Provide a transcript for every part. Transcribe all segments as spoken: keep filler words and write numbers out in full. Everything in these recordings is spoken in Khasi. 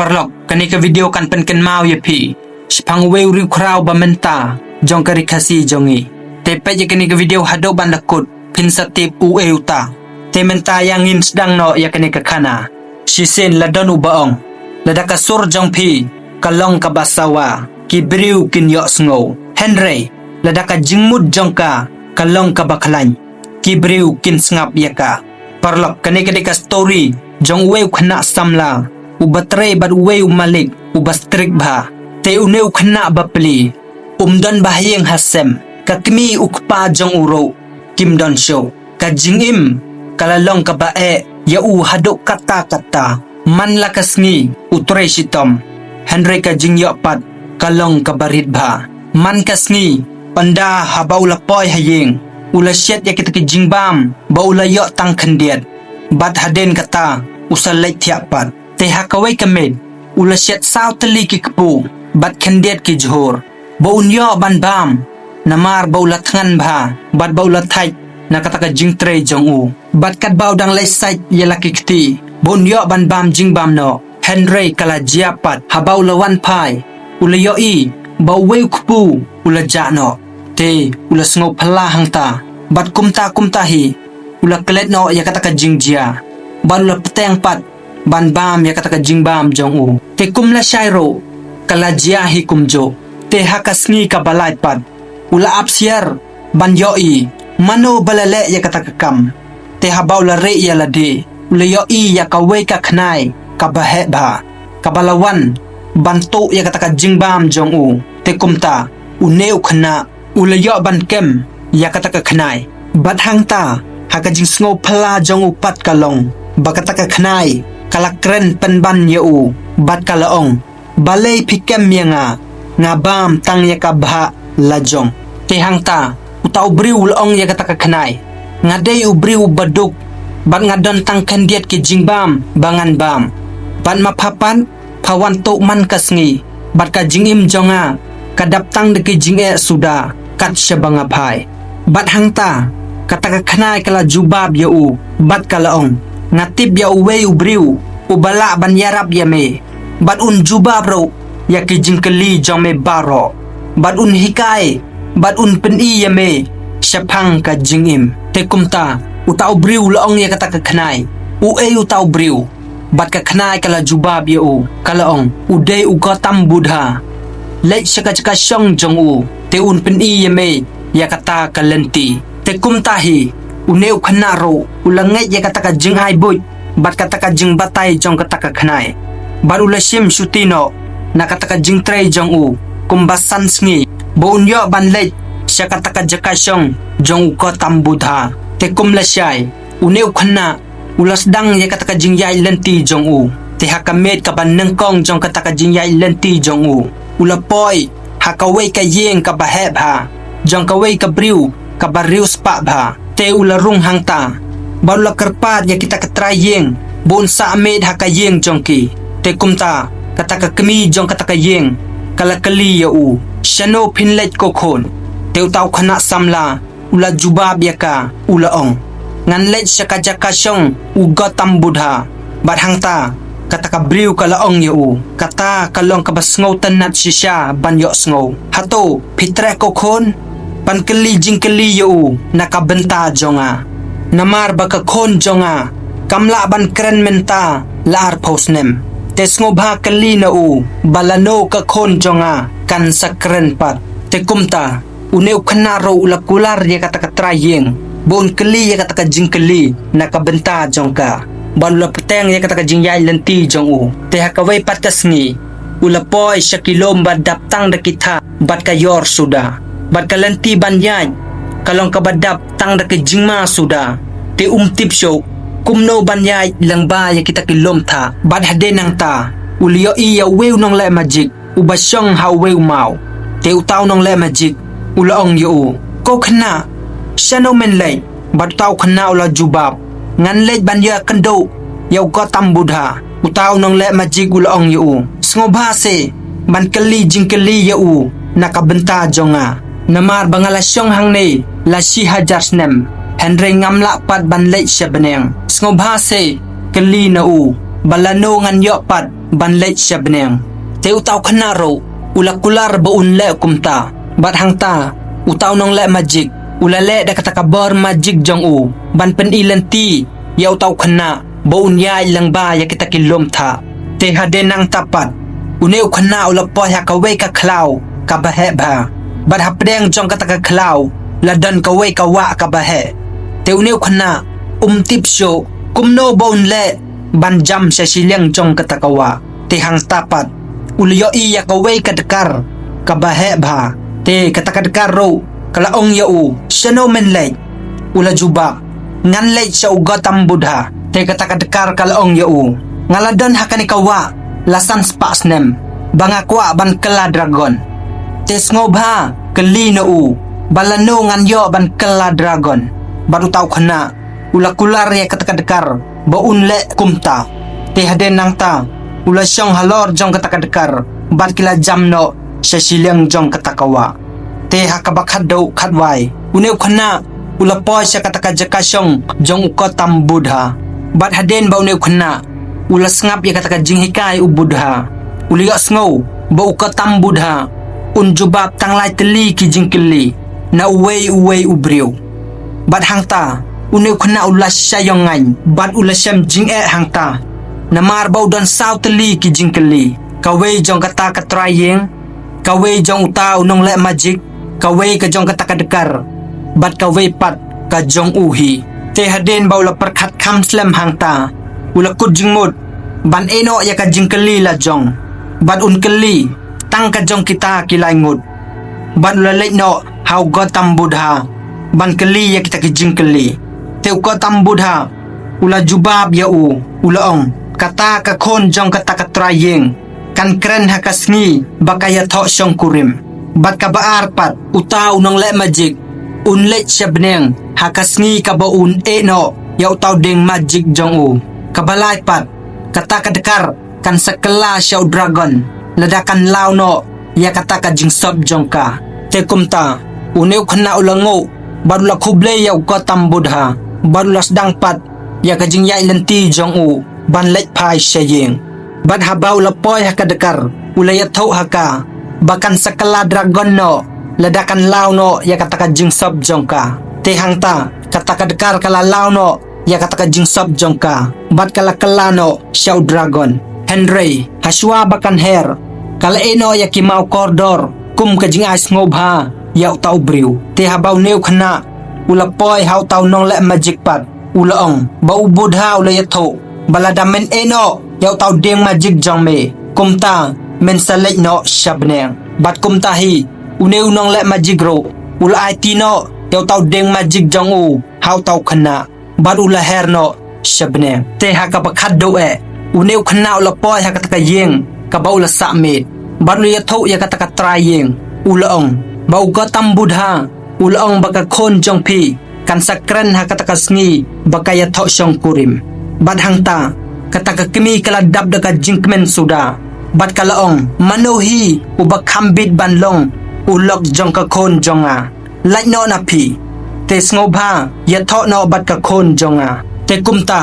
Paralok, kane ka video kan pynkynmaw ïa phi shaphang uwei u riewkhraw ba mynta jong ka ri Khasi jong ngi. Te peit ïa kane ka video haduh ban da kut, phin sa tip uei uta. Te mynta ïa ngin sdang noh ïa kane ka khana. Shisien la don uba ong, lada ka sur jong phi ka long kaba sawa, ki briew kin ïohsngew. Hynrei lada ka jingmut jong ka ka long kaba khlaiñ, ki briew kin sngap ïa ka. Paralok, kane ka dei ka story jong uwei u khynnah samla uba trei bad uwei u malik uba strict bha. Te une u khynnah bapli um don ba ha ïing ha sem, ka kmie u kpa jong u ruh kim don shuh. Ka jingim ka la long kaba eh ïa u haduh katta katta. Man la ka sngi u trei shitom, hynrei ka jingïoh pat ka long kaba rit bha. Man ka sngi, ynda haba u la poi ha ïing, u la shet ïa kita ki jingbam ba u la ïoh tang khyndiat. Bad hadien kata u sa leit thiah pat. Te ha kawei ka miet u la shet saw tylli ki kpu bad khyndiat ki jhur ba un ïoh ban bam, namar ba u la thngan bha bad ba u la thait na kata ka jingtrei jong u. Bad katba u dang leit sait ïa la ki kti ba un ïoh ban bam jingbam noh, hynrei ka la jia pat. Haba u la wan phai, u la ïohi ba uwei u kpu u la jah noh. Te u la sngew phylla hangta, bad kumta kumta hi u la klet noh ïa kata ka jingjia bad u la bteng pat ban bam ïa kata ka jingbam jong u. Te kum lashai ruh ka la jia hi kumjuh. Te ha ka sngi kaba lai pat u la ap siar ban ïohi mano ba la leh ïa kata ka kam. Te haba u la rieh ïa lade, u la ïohi ïa kawei ka khnai kaba heh bha, kaba la wan ban tuh ïa kata ka jingbam jong u. Te kumta une u khynnah u la ïoh ban kem ïa kata ka khnai. Bad hangta, ha ka jingsngew phylla jong u pat ka long ba kata ka khnai ka la kren pynban ïa u bad ka la ong, balei phi kem ïa nga? Nga bam tang ïa ka bhah la jong. Te hangta uta u briew u la ong ïa kata ka khnai, nga dei u briew uba duk bad nga don tang khyndiat ki jingbam ba ngan bam. Bad ma pha pat pha wan tuh man ka sngi, bad ka jingim jong nga ka dap tang da ki jingeh suda kat shaba nga phai. Bad hangta kata ka khnai ka la jubab ïa u bad ka la ong, nga tip ïa uwei u briew uba lah ban ïarap ïa me, bad un jubab ruh ïa ki jingkylli jong me baroh, bad un hikai bad un pyni ïa me shaphang ka jingim. Te kumta uta u briew u la ong ïa kata ka khnai, uei uta u briew? Bad ka khnai ka la jubab ïa u, ka la ong, u dei u Gautam Buddha. Leit sha ka jaka shong jong u, te un pyni ïa me ïa kata ka lynti. Te kumta hi une u khynnah ruh u la ngeit ïa kata ka jingai buit bad kata ka jingbatai jong kata ka khnai. Bad u la shim shuti noh na kata ka jingtrei jong u kumba san sngi ba un ïoh ban leit sha kata ka jaka shong jong u Gautam Buddha. Te kum lashai, une u khynnah u la sdang ïa kata ka jingïaid lynti jong u. Te ha ka miet kaba nyngkong jong kata ka jingïaid lynti jong u, u la poi ha kawei ka ïing kaba heh bha jong kawei ka briew kaba riewspah bha. Te u la rung hangta bad u la kyrpad ïa kita ka trai ïing ba un sah miet ha ka ïing jong ki. Te kumta kata ka kmie jong kata ka ïing ka la kylli ïa u, shano phin leit ko khun? Te uta u khynnah samla u la jubab ïa ka, u la ong, ngan leit sha ka jaka shong u Gautam Buddha. Bad hangta kata ka briew ka la ong ïa u, kata ka long kaba sngewtynnat shisha ban ïohsngew. Hato phi treh ko khun? Ban kylli jingkylli ïa u na ka bynta jong nga, namar ba ka khun jong nga kam lah ban kren mynta la arphew snem. Te sngewbha kylli na u ba lano ka khun jong nga kan sa kren pat. Te kumta une u khynnah ruh u la kular ïa kata ka trai ïing ba un kylli ïa kata ka jingkylli na ka bynta jong ka, bad u la bteng ïa kata ka jingïaid lynti jong u. Te ha kawei pat ka sngi u la poi sha ki lum ba dap tang da ki thah bad ka ïor suda. Bad ka lynti ban ïaid ka long kaba dap tang da ki jingma suda. Te um tip shuh kumno ban ïaid lyngba ïa kita ki lum thah. Bad hadien nangta u la ïohi ïa uwei u nongleh magic uba shong ha uwei u maw. Te uta u nongleh magic u la ong ïa u, ko khynnah, shano men leit? Bad uta u khynnah u la jubab, ngan leit ban ïakynduh ïa u Gautam Buddha. Uta u nongleh magic u la ong ïa u, sngewbha se ban kylli jingkylli ïa u na ka bynta jong nga, namar ba nga la shong hangne la shi hajar snem, hynrei ngam lah pat ban leit sha bneng. Sngewbha se kylli na u ba lano ngan ïoh pat ban leit sha bneng. Te uta u khynnah ruh u la kular ba un leh kumta. Bad hangta uta u nongleh magic u la leh da kata ka bor magic jong u ban pyni lynti ïa uta u khynnah ba un ïaid lyngba ïa kita ki lum thah. Te hadien nangta pat une u khynnah u la poi ha kawei ka khlaw kaba heh bha. Bad hapdeng jong kata ka khlaw la don kawei ka wah kaba heh. Te une u khynnah um tip shuh kumno ba un leh ban jam sha shiliang jong kata ka wah. Te hangta pat u la ïohi ïa kawei ka dkar kaba heh bha. Te kata ka dkar ruh ka la ong ïa u, "Shano men leit?" U la jubab, "Ngan leit sha u Gautam Buddha." Te kata ka dkar ka la ong ïa u, "Nga la don ha kane ka wah la san spah snem ba nga kwah ban kylla dragon. Te sngewbha kylli noh u ba lano ngan ïoh ban kylla dragon." Bad uta u khynnah u la kular ïa kata ka dkar ba un leh kumta. Te hadien nangta u la shong halor jong kata ka dkar bad ki la jam noh sha shiliang jong kata ka wah. Te ha kaba khatduh khatwai une u khynnah u la poi sha kata ka jaka shong jong u Gautam Buddha. Bad hadien ba une u khynnah u la sngap ïa kata ka jinghikai u Buddha, u la ïohsngew ba u Gautam Buddha un jubab tang lai tylli ki jingkylli na uwei uwei u briew. Bad hangta une u khynnah u la shah ïong ngaiñ bad u la shem jingeh hangta. Namar ba u don saw tylli ki jingkylli, kawei jong kata ka trai ïing, kawei jong uta u nongleh magic, kawei ka jong kata ka dkar, bad kawei pat ka jong u hi. Te hadien ba u la pyrkhat kham slem hangta u la kut jingmut ban ïeh noh ïa ka jingkylli la jong. Bad un kylli tang ka jong kita ki lai ngut. Bad u la leit noh ha u Gautam Buddha ban kylli ïa kita ki jingkylli. Te u Gautam Buddha u la jubab ïa u, u la ong, "Kata ka khun jong kata ka trai ïing kan kren ha ka sngi ba ka ïathoh shongkurim. Bad kaba ar pat uta u nongleh magic un leit sha bneng ha ka sngi kaba un ïeh noh ïa uta u dieng magic jong u. Kaba lai pat kata ka dkar kan sa kylla sha u dragon lada kan law noh ïa kata ka jingsop jong ka." Te kumta une u khynnah u la nguh bad u la khublei ïa u Gautam Buddha bad u la sdang pat ïa ka jingïaid lynti jong u ban leit phai sha ïing. Bad haba u la poi ha ka dkar u la ïathuh ha ka ba kan sa kylla dragon noh lada kan law noh ïa kata ka jingsop jong ka. Te hangta kata ka dkar ka la law noh ïa kata ka jingsop jong ka bad ka la kylla noh sha u dragon. Hynrei hashwa ba kan her ka la ïeh noh ïa ki maw kordor kum ka jingai sngewbha ïa uta u briew. Te haba une u khynnah u la poi ha uta u nongleh magic pat u la ong ba u Buddha u la ïathuh ba lada men ïeh noh ïa uta u dieng magic jong me kumta men sa leit noh sha bneng. Bad kumta hi une u nongleh magic ruh u la aiti noh ïa uta u dieng magic jong u ha uta u khynnah bad u la her noh sha bneng. Te ha kaba khatduh eh une u khynnah u la poi ha kata ka ïing kaba u la sah miet bad u la ïathuh ïa kata ka trai ïing. U la ong ba u Gautam Buddha u la ong ba ka khun jong phi kan sa kren ha kata ka sngi ba ka ïathoh shongkurim. Bad hangta kata ka kmie ka la dap da ka jingkmen suda bad ka la ong, "Mano hi uba kham bit ban long u lok jong ka khun jong nga? Lait noh na phi te sngewbha ïathoh noh bad ka khun jong nga." Te kumta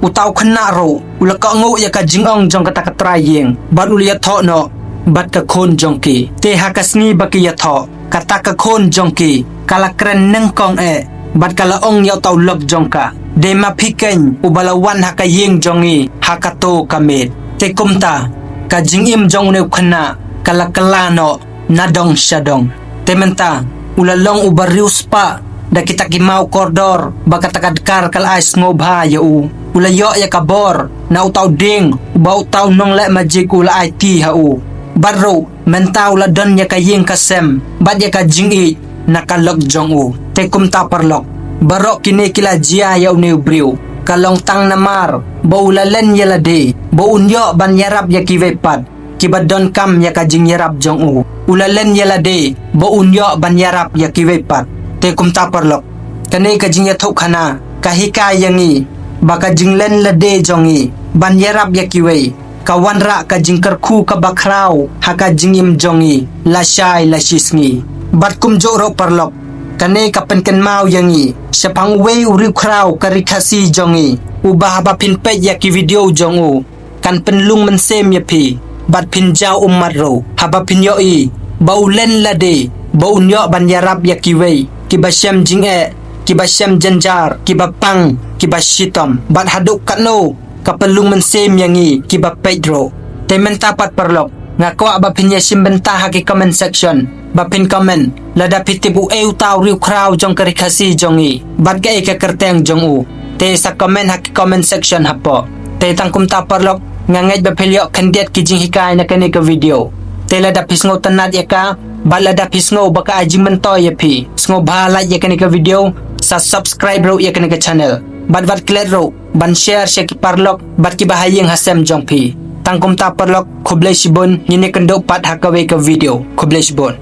uta u khynnah ruh u la kohnguh ïa ka jingong jong kata ka trai ïing bad u la ïathoh noh bad ka khun jong ki. Te ha ka sngi ba ki ïathoh, kata ka khun jong ki ka la kren nyngkong eh bad ka la ong ïa uta u lok jong ka, "Dei ma phi keiñ uba la wan ha ka ïing jong ngi ha kato ka miet." Te kumta ka jingim jong une u khynnah ka la kylla noh na dong sha dong. Te mynta u la long uba riewspah da kita ki maw kordor ba kata ka dkar ka la ai sngewbha ïa u. U la ïoh ïa ka bor na uta u dieng uba uta u nongleh magic u la aiti ha u. Bad ruh mynta u la don ïa ka ïing ka sem bad ïa ka jingïeit na ka lok jong u. Te kumta paralok, baroh kine ki la jia ïa une u briew ka long tang namar ba u la len ïa lade ba un ïoh ban ïarap ïa kiwei pat kiba donkam ïa ka jingïarap jong u. U la len ïa lade ba un ïoh ban ïarap ïa kiwei pat. Te kumta paralok, kane ka jingïathuhkhana ka hikai ïa ngi ba ka jinglen lade jong ngi ban ïarap ïa kiwei ka wanrah ka jingkyrkhu kaba khraw ha ka jingim jong ngi lashai lashisngi. Bad kumjuh ruh paralok, kane ka pynkynmaw ïa ngi shaphang uwei u riewkhraw ka ri Khasi jong ngi uba haba phin peit ïa ki video jong u Kan pynlung mynsiem ïa phi bad phin jaw ummat ruh haba phin ïohi ba u len lade ba un ïoh ban ïarap ïa kiwei kiba shem jingeh, kiba shem jynjar, kiba pang, kiba shitom. Bad haduh katno ka pynlung mynsiem ïa ngi kiba peit ruh. Te mynta pat paralok, nga kwah ba phin ïashim bynta ha ki comment section, ba phin comment lada phi tip u ei uta u riewkhraw jong ka Ri Khasi jong ngi bad kaei ka kyrteng jong u. Te sa comment ha ki comment section hapoh. Te tang kumta paralok, nga ngeit ba phi la ïoh khyndiat ki jinghikai na kane ka video. Te lada phi sngewtynnat ïa ka bad lada phi sngew ba ka ai jingmyntoi ïa phi, sngewbha like ïa kane ka video, sa subscribe ruh ïa kane ka channel bad wat klet ruh ban share sha ki paralok bad kiba ha ïing ha sem jong phi. Tang kumta paralok, khublei shibun, ngin ïakynduh pat ha kawei ka video. Khublei shibun.